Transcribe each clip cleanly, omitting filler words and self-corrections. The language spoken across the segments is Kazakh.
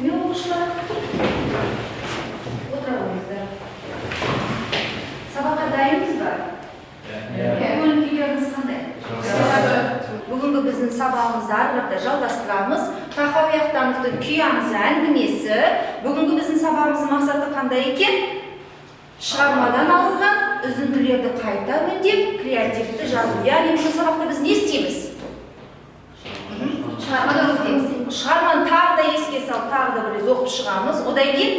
Сәлеметсіздер ме, оқушылар? Отыра қойыңыздар. Сабаққа дайынбыз ба? Иә. Көңіл күйлеріңіз қандай? Жақсы. Бүгінгі біздің сабағымызды ары қарата жалғастырамыз. Тахауи Ахтановтың Күй аңызы әңгімесі. Бүгінгі біздің сабағымыздың мақсаты қандай екен? Шығармадан алынған үзінділерді қайта өңдеп, креативті жазу. Яғни бұл сабақта біз не істейміз? Шығарманы өңдейміз. Шығарманы тағы да еске салып, тағы да бір рет оқып шығамыз. Одан кейін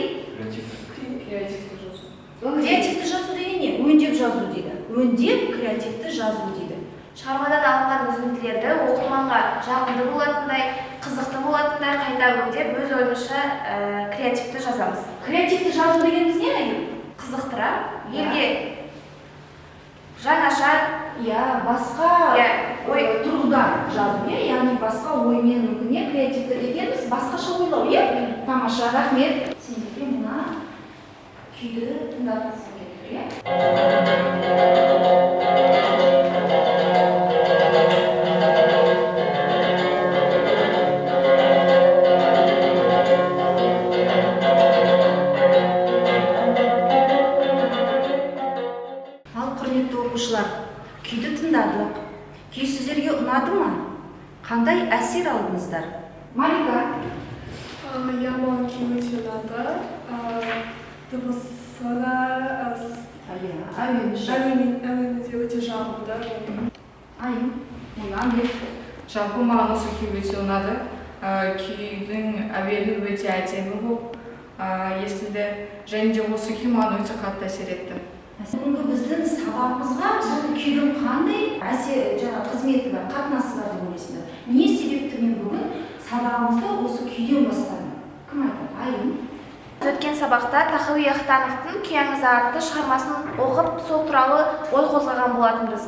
Креативті жазу. Креативті жазу деген не? Өңдеп жазу дейді. Өңдеп креативті жазу дейді. Шығармадан алынған үзінділерді оқырманға жағымды болатындай, қызықты болатындай қайта өңдеп, өз ойымызша креативті жазамыз. Креативті жазу дегеніміз не, Айгүл? Қызықтыра, елге жаңаша, Иә, басқа ой тұрғыдан жазу, иә, яғни басқа оймен мүмкін, иә, креативті дегеніміз басқаша ойлау, иә? Тамаша, рахмет. Сендерге мына күйді тыңдағыңыз келіп тұр, иә? Ал, құрметті оқушылар, күйді тыңдадық. Күй сіздерге ұнады ма? Қандай әсер алдыңыздар? Малика. Иә, маған күй өте ұнады. Дыбысы да, Иә, әуені жақ. Әуені де өте жағымды. Айым, ойлан. Жалпы маған осы күй өте ұнады. Күйдің әуені өте әдемі болып естілді. Және де осы күй маған өте қатты әсер етті. Бүгінгі біздің сабағымызға бұл күйдің қандай әсер, жаңа қызметі бар, қатынасы бар деп ойлайсыңдар? Не себепті мен бүгін сабағымызды осы күйден бастадым? Кім айтады? Айым. Өткен сабақта Тахауи Ахтановтың Күй аңызы атты шығармасын оқып, сол туралы ой қозғаған болатынбыз.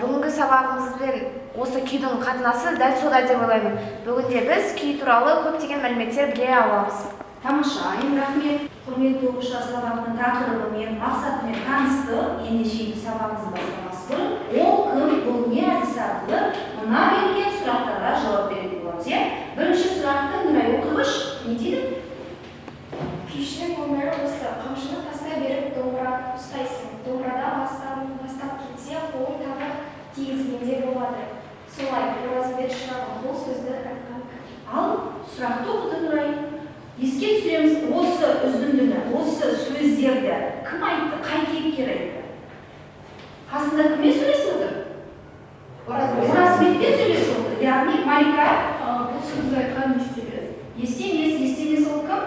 Бүгінгі сабағымызбен осы күйдің қатынасы дәл сода деп ойлаймын. Бүгінде біз күй туралы көптеген мәліметтер біле аламыз. Тамаша, Айым, рахмет. Құрметті оқушылар, сабағының тақырыбымен, мақсатымен таныстық. Ендеше енді сабағымызды бастамас бұрын, ол кім, бұл не әдісі арқылы мына берілген сұрақтарға жауап беретін боламыз, иә? Бірінші сұрақты Нұрай оқығыш не дейді? Күйшінің өмірі осы, қамшыны тастай беріп домбыра ұстайсың. Домбырада бастап кетсе, қолың тағы тигізгенде болады. Солай, Оразымбет шырағым, бұл сөзді айтқан кім? Ал сұрақты оқыды Нұрай. Еске түсіреміз, осы үзіндіні, осы сөздерді кім айтты, қай кейіпкер айтты? Қасында кіммен сөйлесіп отыр? Оразымбетпен сөйлесіп отыр. Яғни Малика. Бұл сөзді айтқан Естемес. Естемес, Естемес ол кім?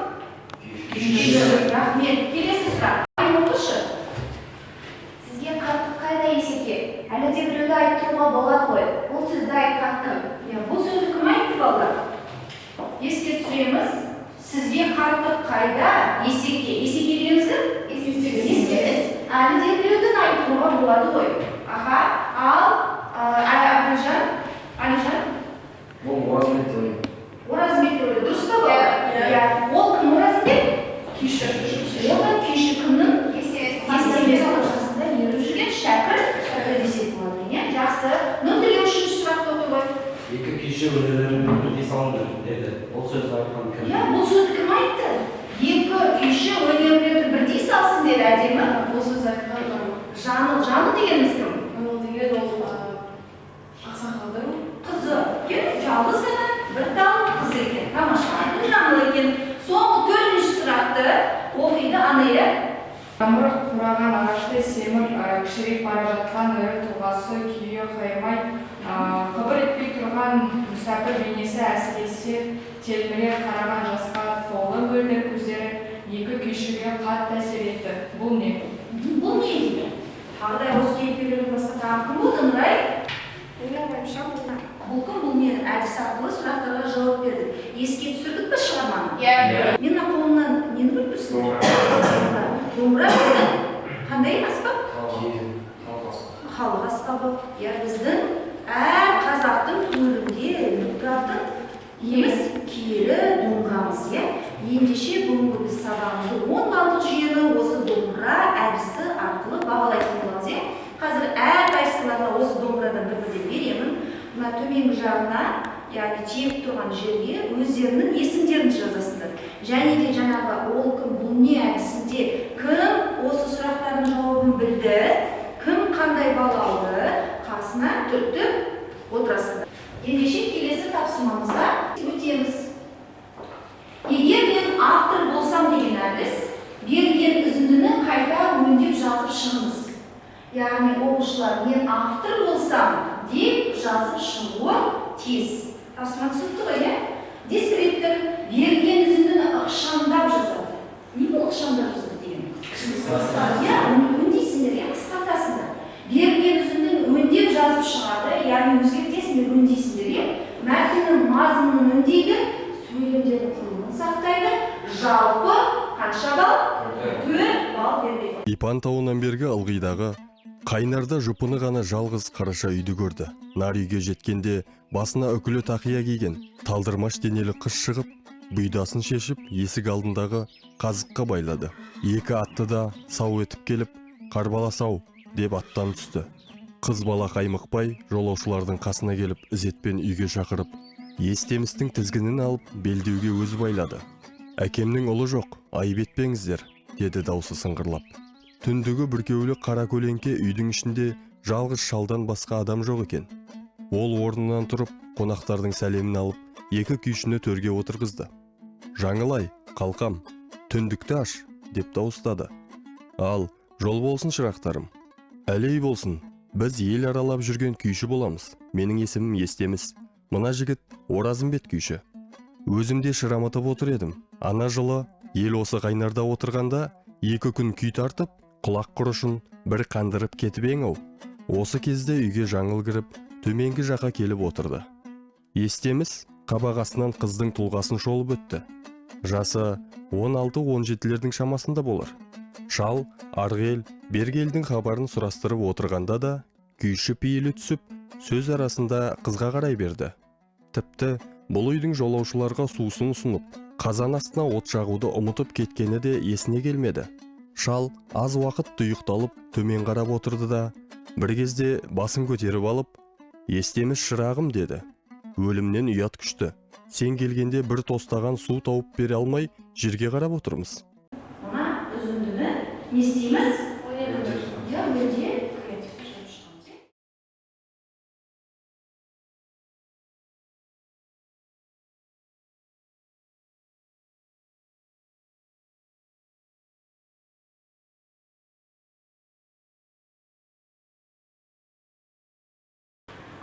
Күйші. Рахмет. Келесі сұрақ. Айым, оқышы. Сізге қарттық қайда, Есеке? Әлі де біреуді айттыруға болады ғой. Бұл сөзді айтқан кім? Иә, бұл сөзді кім айтты, балалар? Еске түсіреміз. Сізге қарттық қайда, Есеке? Есеке дегеніміз кім? Естемес. Әлі де біреудің айттыруға болады ғой. Аха, ал, Әбілжан, Әлижан? Бұл Оразымбет деп ойлаймын. Оразымбет деп ойлаймын. Дұрыс па, балалар? Иә. Ол кім, Оразымбет? Күйші. Ол да күйші кімнің? Естемес. Естемес қасында еріп жүрген шәкірт, шәкірт десек болады екен, иә? Жақсы. Нұртілеу үшінші сұрақты оқи ғой. Екі күйші өнерлерін бірдей салыңдар деді. Бұл сөзді айтқан кім? Иә, бұл сөзді кім айтты? Екі күйші өнерлерді бірдей салсын деді, әдемі. Бұл сөзді айтқан Жаңыл. Жаңыл, Жаңыл дегеніміз кім? Жаңыл деген ол, ақсақалдың қызы. Екен, жалғыз ғана бір тал қызы екен. Тамаша, аты Жаңыл екен. Соңғы төртінші сұрақты оқиды Анеля. Тамыры қураған ағаштай семіп, кішірейіп бара жатқан ірі тұлғасы күйі қайырмай, қыбыр етпей тұрған мүсәпір бейнесі, әсіресе телміре қараған жасқа толы мөлдір көздері екі күйшіге қатты әсер етті. Бұл не? Бұл не дейді? Тағы да осы кейіпкерлерден басқа тағы кім болды, Нұрай? Менің ойымша, бұл Нар. Бұл кім, бұл не әдісі арқылы сұрақтарға жауап бердік. Еске түсірдік пе шығарманы? Иә. Мен мына қолымнан нені көріп тұрсың? Домбыра. Домбыра біздің қандай аспап? Халық аспабы. Иә, біздің әр қазақтың төрінде тұратын неміз киелі домбырамыз, иә? Ендеше бүгінгі біз сабағымызды 10 балдық жүйені осы домбыра әдісі арқылы бағалайтын боламыз, иә? Қазір әрқайсыларына осы домбырадан бір-бірден беремін. Мына төменгі жағына, яғни тиеп тұрған жерге өздерінің есімдерін жазасыңдар. Және де жаңағы ол кім, бұл не әдісінде кім осы сұрақтардың жауабын білді, кім қандай балл алды, қасына түртіп отырасыңдар. Ендеше келесі тапсырмамызға өтеміз. Егер мен автор болсам деген әдіс, берілген үзіндіні қайта өңдеп жазып шығыңыз. Яғни оқушылар мен автор болсам деп жазып шығуы тиіс. Тапсырма түсінікті ғой, иә? Дескриптор берілген үзіндіні ықшамдап жазады. Не бұл ықшамдап жазады деген? Иә, өңдейсіңдер, иә, қысқартасыңдар. Берілген үзіндіні өңдеп жазып шығады, яғни өзгертесіңдер, өңдейсіңдер, иә? Мәтіннің мазмұнын өңдейді, сөйлемдердің құрылымын сақтайды. Жалпы қанша балл? 4 балл беріледі. Ипан тауынан бергі ылғидағы Қайнарда жұпыны ғана жалғыз қараша үйді көрді. Нар үйге жеткенде басына үкілі тақия киген, талдырмаш денелі қыз шығып, бұйдасын шешіп, есік алдындағы қазыққа байлады. Екі атты да сау етіп келіп, қарбала сау деп аттан түсті. Қыз бала қаймықпай жолаушылардың қасына келіп, ізетпен үйге шақырып, Естемістің тізгінін алып, белдеуге өзі байлады. Әкемнің ұлы жоқ, айып етпеңіздер, деді даусы сыңғырлап. Түндігі бүркеулі қара көлеңке үйдің ішінде жалғыз шалдан басқа адам жоқ екен. Ол орнынан тұрып, қонақтардың сәлемін алып, екі күйшіні төрге отырғызды. Жаңылай, қалқам, түндікті аш, деп дауыстады. Ал, жол болсын шырақтарым. Әлей болсын, біз ел аралап жүрген күйші боламыз. Менің есімім Естеміс. Мына жігіт Оразымбет күйші. Өзім де шырамытып отыр едім. Ана жылы ел осы Қайнарда отырғанда екі күн күй тартып, құлақ құрышын бір қандырып кетіп ең-ау. Осы кезде үйге Жаңыл кіріп, төменгі жаққа келіп отырды. Естеміс қабақ астынан қыздың тұлғасын шолып өтті. Жасы 16-17-лердің шамасында болар. Шал, арғы ел, бергі елдің хабарын сұрастырып отырғанда да күйші пейілі түсіп, сөз арасында қызға қарай берді. Тіпті бұл үйдің жолаушыларға сусын ұсынып, қазан астына от жағуды ұмытып кеткені де есіне келмеді. Шал аз уақыт тұйықталып, төмен қарап отырды да, бір кезде басын көтеріп алып, Естеміс шырағым деді. Өлімнен ұят күшті. Сен келгенде бір тостаған су тауып бере алмай, жерге қарап отырмыз. Мына үзіндіні не істейміз? Иә, өңдеп креативті жазып шығамыз.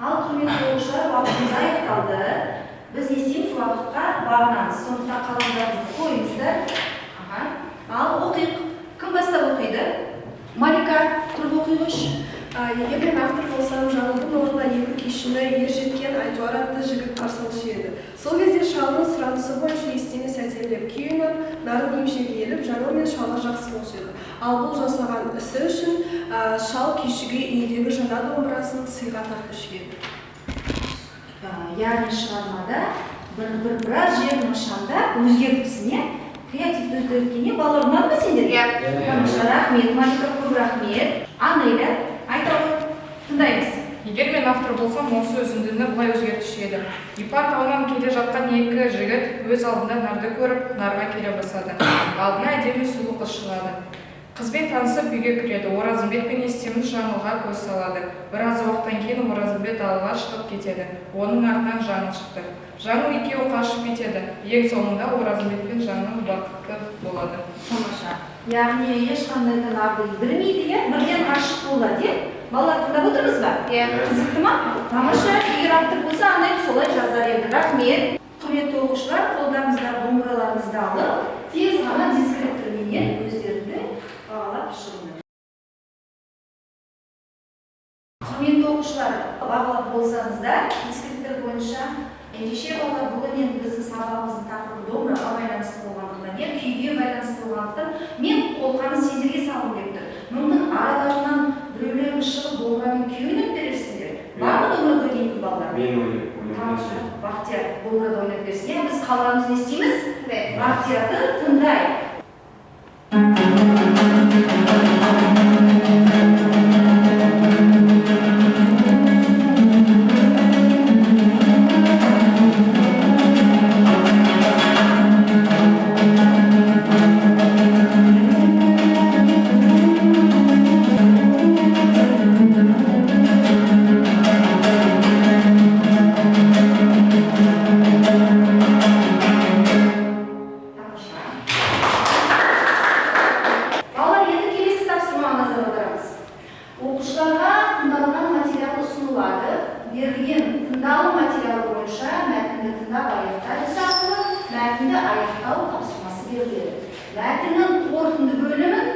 Ал құрметті оқушылар, уақытымыз аяқталды. Біз не істейміз? Уақытқа бағынамыз. Сондықтан қаламдарыңызды қойыңыздар. Ал оқиық. Кім бастап оқиды? Малика, тұрып оқи қойшы. Егер мен автор болсам, Жаңылдың орнына екі күйшіні ер жеткен Айтуар атты жігіт қарсы алушы еді. Сол кезде шалдың сұранысы бойынша Естеміс әдемілеп күй ойнап, нарын емшегі еліп, Жаңыл мен шалға жақсы болушы еді. Ал бұл жасаған ісі үшін шал күйшіге үйіндегі жаңа домбырасын сыйға тартушы еді. Яғни шығармада біраз жерін ықшамдап өзгертіпсің, иә? Креативті өзгерткенде балалар ұнады ма сендерге? Иә. Тамаша, рахмет, Малика, көп рахмет. Анеля, айта ғой, тыңдаймыз. Егер мен автор болсам, осы үзіндіні былай өзгертуші едім. Ипан тауынан келе жатқан екі жігіт өз алдында нарды көріп, нарға келе басады. Алдына әдемі сұлу қыз шығады. Қызбен танысып үйге кіреді. Оразымбет пен Естеміс Жаңылға көз салады. Біраз уақыттан кейін Оразымбет далаға шығып кетеді. Оның артынан Жаңыл шықты. Жаңыл екеуі қашып кетеді. Ең соңында Оразымбет пен Жаңыл бақытты болады. Тамаша. Яғни ешқандай да нарды білмейді, иә? Бірден ғашық болады, иә? Балалар тыңдап отырмыз ба? Иә. Қызықты ма? Тамаша. Егер автор болса, Анель солай жазар еді. Рахмет. Құрметті оқушылар, қолдарыңызда домбыраларыңызды алып, тез ғана дескрипторменен өздеріңді бағалап шығыңдар. Құрметті оқушылар, бағалап болсаңыздар, дескриптор бойынша ендеше балалар, бүгін енді біздің сабағымыздың тақырыбы домбыраға байланысты болғандықтан, иә, күйге байланысты болғандықтан мен қолқаны сендерге салғым келіп тұр. Мүмкін араларынан біреулеріңіз шығып домбырамен күй ойнап берерсіңдер. Бар ма домбырада ойнайтын балалар? Мен ойнап. Тамаша, Бақтияр домбырада ойнап берсін. Иә, біз қалғанымыз не істейміз? Бақтиярды тыңдайық. аяқтау тапсырмасы беріледі. Мәтіннің қорытынды бөлімін,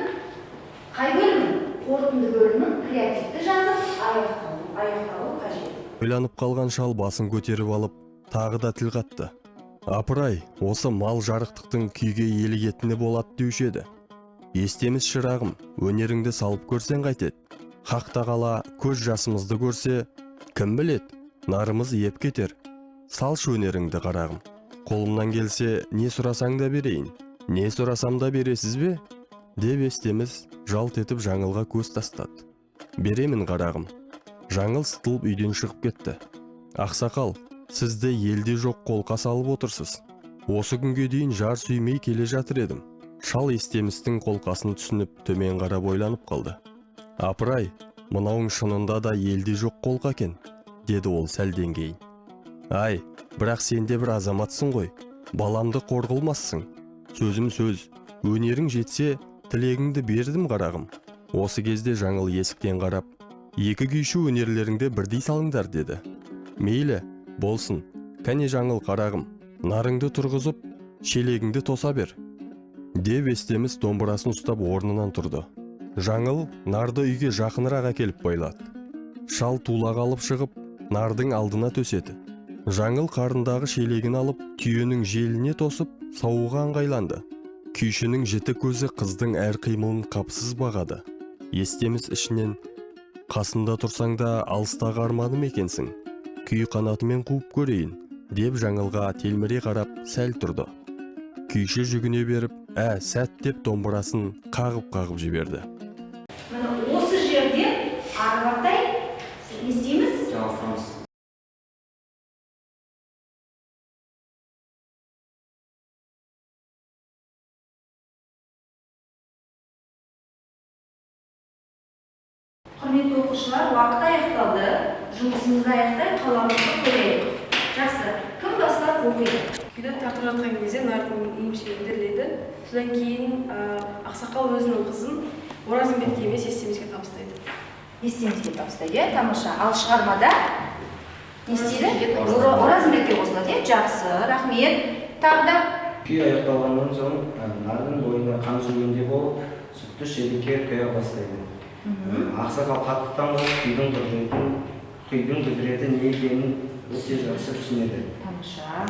қай бөлімін? Қорытынды бөлімін креативті жазып аяқталу қажет. Ойланып қалған шал басын көтеріп алып, тағы да тіл қатты. Апырай, осы мал жарықтықтың күйге елігетіні болады деуші еді. Естеміс шырағым, өнеріңді салып көрсең қайтеді. Хақ тағала көз жасымызды көрсе, кім білет, нарымыз еп кетер. Салшы өнеріңді қарағым. Қолымнан келсе, не сұрасаң да берейін. Не сұрасам да бересіз бе? Деп Естеміс жалт етіп Жаңылға көз тастады. Беремін қарағым. Жаңыл сытылып үйден шығып кетті. Ақсақал, сізді елде жоқ қолқа салып отырсыз. Осы күнге дейін жар сүймей келе жатыр едім. Шал Естемістің қолқасын түсініп, төмен қарап ойланып қалды. Апырай, мынауың шынында да елде жоқ қолқа екен, деді ол сәлден кейін. Ай, бірақ сен де бір азаматсың ғой, баламды қор қылмассың. Сөзім сөз, өнерің жетсе, тілегіңді бердім қарағым. Осы кезде Жаңыл есіктен қарап, екі күйші өнерлеріңді бірдей салыңдар, деді. Мейлі, болсын, кәне Жаңыл қарағым, нарыңды тұрғызып, шелегіңді тоса бер. Деп Естеміс домбырасын ұстап орнынан тұрды. Жаңыл нарды үйге жақынырақ әкеліп байлады. Шал тулақ алып шығып, нардың алдына төседі. Жаңыл қарындағы шелегін алып, түйенің желіне тосып, сауға ыңғайланды. Күйшінің жіті көзі қыздың әр қимылын қапсыз бағады. Естеміс ішінен, қасында тұрсаң да алыстағы арманым екенсің, күй қанатымен қуып көрейін, деп Жаңылға телміре қарап сәл тұрды. Күйші жүгіне беріп, ә, сәт деп домбырасын қағып-қағып жіберді. Міне осы жерден ары қаратай не істейміз? Жалғастырамыз. Құрметті оқушылар, уақыт аяқталды. Жұмысымызды аяқтай, қаламызды қояйық. Жақсы, кім бастап оқиды? Күйді тартып жатқан кезде нардың емшегі діріледі. Содан кейін ақсақал өзінің қызын Оразымбетке емес, Естеміске табыстайды. Естеміске табыстайды, иә, тамаша. Ал шығармада не істейді? Оразымбетке қосылады, иә? Жақсы, рахмет. Тағы да? Күй аяқталғаннан соң нардың бойына қан жүргендей болып, сүтті шелекке құя бастайды. Ақсақал қатты таңғалып, күйдің құдіреті не екенін өте жақсы түсінеді. Тамаша.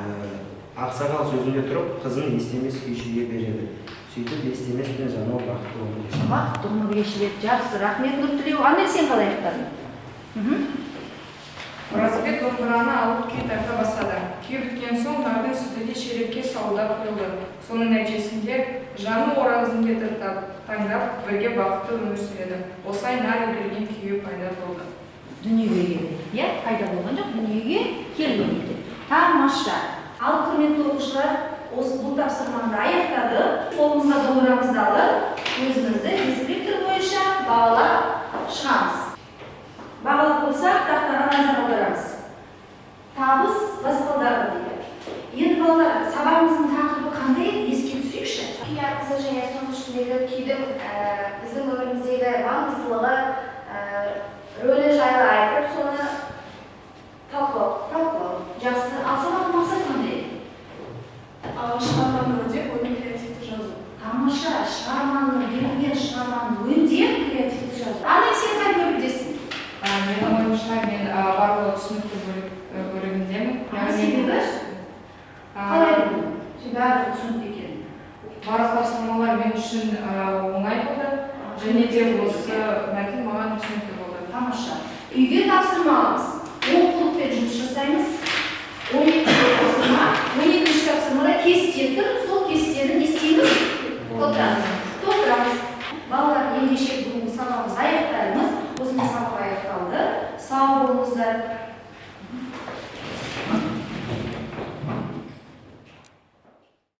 Ақсақал сөзінде тұрып, қызын Естемес күйшіге береді. Сөйтіп Естемес пен Жаңыл бақытты өмір кешеді. Бақытты өмір кешеді. Жақсы, рахмет Нұртілеу. Анель, сен қалай аяқтадың? Оразымбет домбыраны алып күй тарта бастады. Күй біткен соң нардың сүті де шелекке сауылдап құйылды. Соның нәтижесінде Жаңыл Оразымбетті таңдап, бірге бақытты өмір сүреді. Осылай нар берген күйі пайда болды. Дүниеге келген, иә, пайда болған жоқ, дүниеге келген екен. Тамаша. Ал құрметті оқушылар, осы бұл тапсырманы аяқтадық. Қолымызға домбырамызды алып, өзімізді дескриптор бойынша бағалап шығамыз. Бағалап болсақ, тақтаға назар аударамыз. Табыс баспалдағы дейді. Енді балалар, сабағымыздың тақырыбы қандай еді? Еске түсірейікші. Күй аңызы және соның ішіндегі күйдің біздің өміріміздегі маңыздылығы, рөлі жайлы айтып, соны талқылау. Талқылау. Жақсы. Ал сабақтың мақсаты қандай еді? Шығарманы өңдеп, оны креативті жазу. Тамаша, шығарманы, берілген шығарманы өңдеп, креативті жазу. Анель, сен қай бөлімдесің? Менің ойымша, мен барлығы түсінікті бөлігіндемін. Себебі? Қалай білдің? Сен барлығы түсінікті екен. Барлық тапсырмалар мен үшін оңай болды. Және де осы мәтін маған түсінікті болды. Тамаша. Үйге тапсырмамыз. Оқулықпен жұмыс жасаймыз.